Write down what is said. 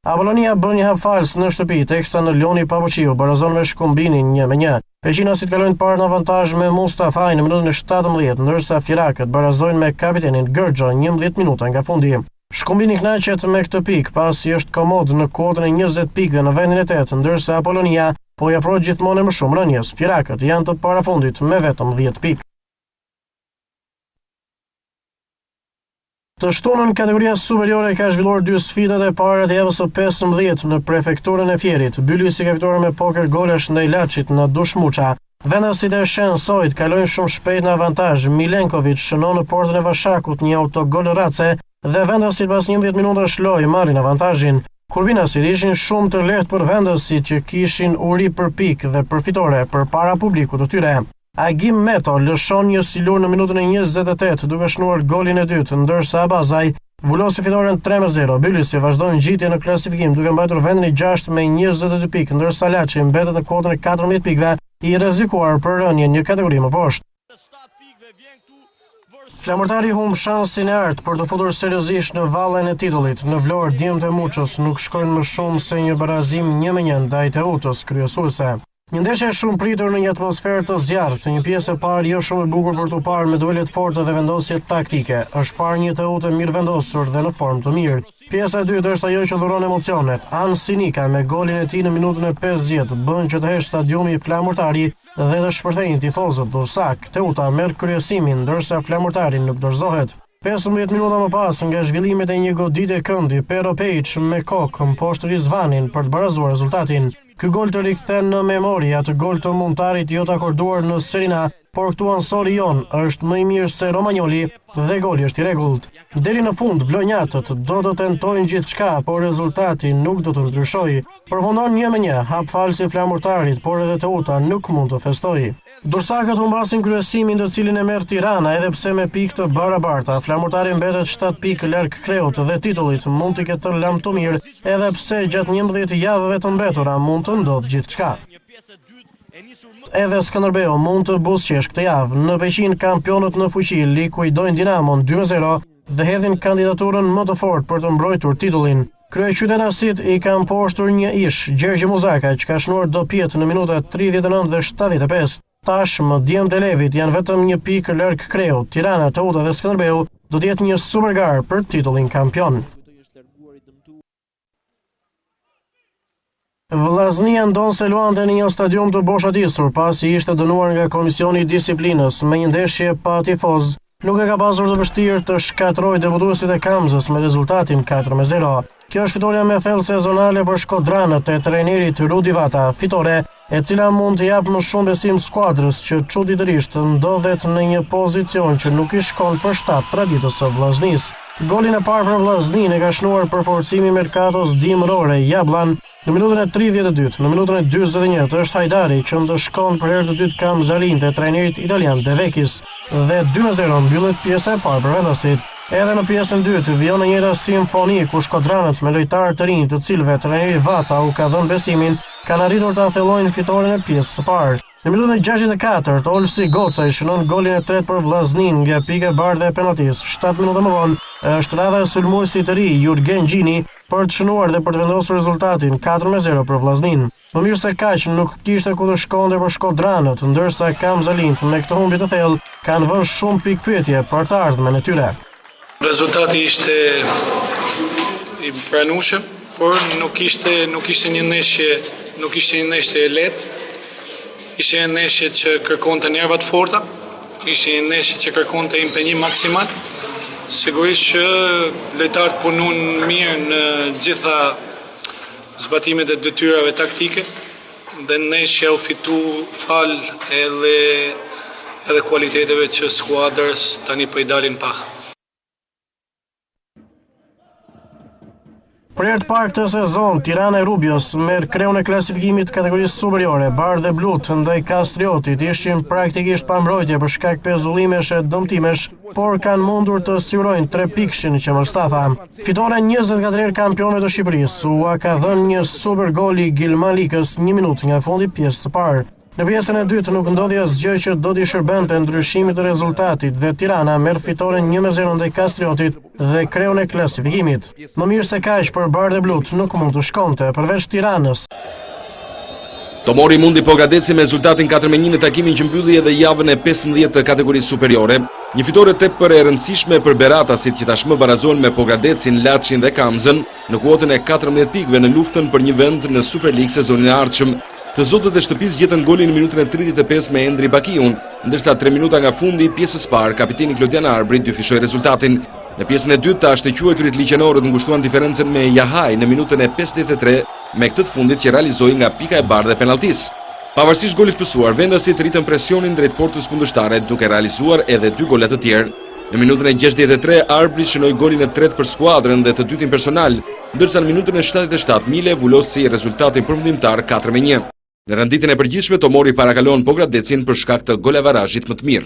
Apolonia bën një hap fals në shtëpi, teksa në Loni Papoçiu barazon me Shkumbinin 1-1. Peqinasit kalojnë të parë në avantazh me Mustafaj në minutën e 17, ndërsa fierakët barazojnë me kapitenin Gërxho 11 minuta nga fundi. Shkumbini kënaqet me këtë pikë, pasi është komod në kuotën e 20 pikëve në vendin e 8, ndërsa Apolonia po i afrohet gjithmonë e më shumë rënies. Fierakët janë të parafundit me vetëm 10 pikë. Të shtunën kategoria superiore ka zhvilluar dy sfidat e para të javës së 15 në prefekturën e Fierit. Bylisi ka fituar me poker golash ndaj Laçit në Dush Muça. Vendasit e Shensoit kalojnë shumë shpejt në avantazh. Milenkovic shënon në portën e Vashakut një autogol race dhe vendasit pas 11 minutash lojë marrin avantazhin. Kurbinasit ishin shumë të lehtë për vendasit që kishin uri për pikë dhe për fitore përpara publikut të tyre. Agim Meto lëshon një silur në minutën e 28 duke shënuar golin e dytë, ndërsa Abazaj vulosi fitoren 3-0. Bylisi vazhdon ngjitjen në klasifikim duke mbajtur vendin e 6 me 22 pikë, ndërsa Laçi mbetet në kuotën e 14 pikëve i rrezikuar për rënie një kategori më poshtë. Flamurtari humb shansin e artë për t'u futur seriozisht në vallen e titullit. Në Vlorë, djemtë e Muçës nuk shkojnë më shumë se një barazim 1-1 ndaj Teutës kryesuese. Një ndeshje e shumëpritur në një atmosferë të zjarrtë, një pjesë e parë jo shumë e bukur për t'u parë me duele të forta dhe vendosje taktike. Është parë një Teutë e mirëvendosur dhe në formë të mirë. Pjesa e dytë është ajo që dhuron emocionet. Ansi Nika me golin e tij në minutën e 50 bën që të heshtë stadiumi Flamurtari dhe të shpërthejnë tifozët durrsakë. Teuta merr kryesimin, ndërsa Flamurtari nuk dorëzohet. 15 minuta më pas, nga zhvillimet e një goditje këndi, Pero Pejic me kokë mposht Rizvanin për të barazuar rezultatin. Ky gol të rikthen në memorie atë gol të Muntarit jo të akorduar në Serie A, por këtu anësori jonë është më i mirë se Romagnoli dhe goli është i rregullt. Deri në fund, vlonjatët do të tentojnë gjithçka, por rezultati nuk do të ndryshojë. Përfundon 1-1, hap fals i Flamurtarit, por edhe Teuta nuk mund të festojë. Durrsakët humbasin kryesimin të cilin e merr Tirana edhe pse me pikë të barabarta. Flamurtari mbetet 7 pikë larg kreut dhe titullit mund t'i ketë thënë lamtumirë edhe pse gjatë 11 javëve të mbetura mund të ndodhë gjithçka. Edhe Skënderbeu mund të buzëqeshë këtë javë. Në Peqin kampionët në fuqi likuidojnë Dinamon 2-0 dhe hedhin kandidaturën më të fortë për të mbrojtur titullin. Kryeqytetasit i kanë mposhtur një ish, Gjergji Muzaka, që ka shënuar dopietë në minutat 39 dhe 75. Tashmë, djemtë e Levit janë vetëm një pikë larg kreut. Tirana, Teuta dhe Skënderbeu do të jetë një supergarë për titullin kampion. Vllaznia ndonëse luante në një stadium të boshatisur, pasi ishte dënuar nga Komisioni i Disiplinës me një ndeshje pa tifozë, nuk e ka pasur të vështirë të shkatërrojë debutuesit e Kamzës me rezultatin 4-0. Kjo është fitorja më e thellë sezonale për shkodranët e trajnerit Rudi Vata, fitore e cila mund t'i japë më shumë besim skuadrës që çuditërisht ndodhet në një pozicion që nuk i shkon për shtat traditës së Vllaznisë. Golin e parë për Vllazninë e ka shënuar përforcimi i merkatos dimërore Jabllan në minutën e 32, në minutën e 41 është Hajdari që ndëshkon për herë të dytë kamzalinjtë e trajnerit italian De Vecchis dhe 2-0 mbyllet pjesa e parë për vendasit. Edhe në pjesën e dytë vijon e njëjta simfoni ku shkodranët me lojtarë të rinj të cilëve trajneri Vata u ka dhënë besimin kanë arritur ta thellojnë fitoren e pjesës së parë. Në minutën e 64, Olsi Gocaj shënon golin e tretë për Vllazninë nga pika e bardhë e penalltisë. 7 minuta më vonë, është radha e sulmuesit të ri Jurgen Gjini për të shënuar dhe për të vendosur rezultatin 4-0 për Vllazninë. Më mirë se kaq nuk kishte ku të shkonte për shkodranët, ndërsa kamzalinjtë me këtë humbje të thellë kanë vënë shumë pikëpyetje për të ardhmen e tyre. Rezultati ishte i pranueshëm, por nuk ishte nuk ishte një ndeshje, nuk ishte një ndeshje e lehtë. Ishte një ndeshje që kërkonte nerva të forta, ishte një ndeshje që kërkonte impenjim maksimal. Sigurisht që lojtarët punuan mirë në gjitha zbatimet e detyrave taktike dhe ndeshja u fitu falë edhe edhe kualiteteve që skuadrës tani po i dalin pah. Për herë të parë këtë sezon, Tirana e Rubios merr kreun e klasifikimit të kategorisë superiore, bardheblutë ndaj Kastriotit ishin praktikisht pa mbrojtje për shkak pezullimesh e dëmtimesh, por kanë mundur të sigurojnë 3 pikëshin në Qemal Stafa. Fitoren 24 herë kampionëve të Shqipërisë, ua ka dhënë një super gol i Gilman Likës një minutë nga fundi i pjesës së parë. Në pjesën e dytë nuk ndodhi asgjë që do t'i shërbente ndryshimit të rezultatit dhe Tirana merr fitoren 1-0 ndaj Kastriotit dhe kreun e klasifikimit. Më mirë se kaq për bardheblutë nuk mund të shkonte, përveç Tiranës. Tomori mundi Pogradecin me rezultatin 4-1 në takimin që mbylli edhe javën e 15 të kategorisë superiore. Një fitore tepër e rëndësishme për Beratasit që tashmë barazohen me Pogradecin, Laçin dhe Kamzën në kuotën e 14 pikëve në luftën për një vend në Superligë sezonin e ardhshëm. Të zotët e shtëpisë gjetën golin në minutën e 35 me Endri Bakiun, ndërsa 3 minuta nga fundi i pjesës së parë, kapiteni Klodian Arbri dyfishoi rezultatin. Në pjesën e dytë, të ashtuquajturit liqenorët ngushtuan diferencën me Jahaj në minutën e 53, me këtë të fundit që realizoi nga pika e bardhë e penalltisë. Pavarësisht golit pësuar, vendasit rritën presionin drejt portës kundërshtare duke realizuar edhe dy gola të tjerë. Në minutën e 63, Arbri shënoi golin e tretë për skuadrën dhe të dytin personal, ndërsa në minutën e 77 Mile vulosi rezultatin përfundimtar 4-1. Në renditjen e përgjithshme, Tomori parakalon Pogradecin për shkak të golavarazhit më të mirë.